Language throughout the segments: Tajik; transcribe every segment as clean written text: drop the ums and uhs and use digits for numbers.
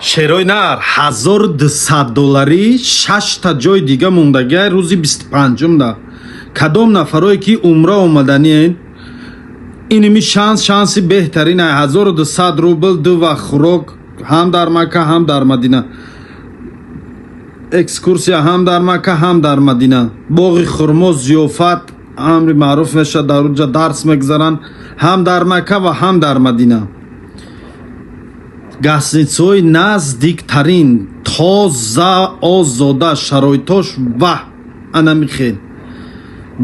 Шерои нар, 1200 долларӣ шашта ҷои дига мондагиай рӯзи 25-умда. Кадом нафарое ки умра омаданиен, иними шанс, шанси беҳтарин ай. 1200 рубл, ду вақт хӯрок, ҳам дар Макка, ҳам дар Мадина, экскурсия ҳам дар Макка, ҳам дар Мадина, боғи хурмо, зиёфат, амри маъруф мешавад, дар уҷа дарс мегузаранд ҳам дар Макка ва ҳам дар Мадина. Гостиницаҳои наздиктарин, тоза, озода, шароитош ваҳ анами хел.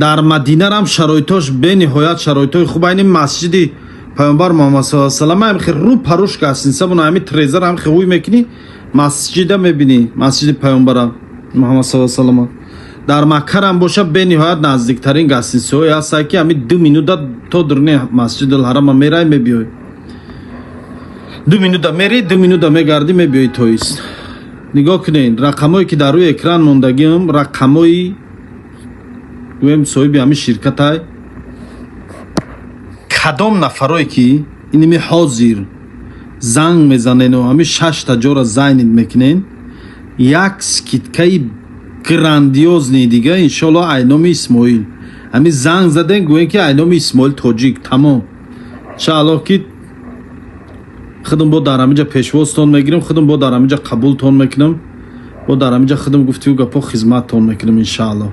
Дар Мадинарам шароитош бениҳоят шароитҳои хуб. Айни масҷиди Паёмбар Муҳаммад са салам ҳам хел рӯ паруш гостиница буна. Ҳами трезар ҳам хел ҳуй мекунӣ, масҷида мебинӣ, масҷиди Паёмбара Муҳаммад са салама. Дар Маккарам боша, бениҳоят наздиктарин гостиницаҳое ҳастанд, ки ҳами 2 минута то дуруни Масҷидулҳарама мерай, мебиёй. 2 минута мери, 2 минута мегардӣ, мебиёй. Тоист, нигоҳ кунед, рақамое ки дар рӯи экран мондагиам, рақамои гӯем соҳиби ҳамин ширкатай. Кадом нафарое ки иними ҳозир занг мезанену ҳамин шашта ҷора занят мекунен, як скидкаи грандиозный дига, иншоалло, айноми Исмоил. Ҳамин занг заден, гӯем ки айноми Исмоил тоҷик, тамом. Иншааллоҳ, ки худам бо дар ҳаминҷа пешвозтон мегирем, худам бо дар ҳаминҷа қабултон мекунам, бо дар ҳаминҷа худам гуфтию гапҳо хизматтон мекунам, иншааллоҳ.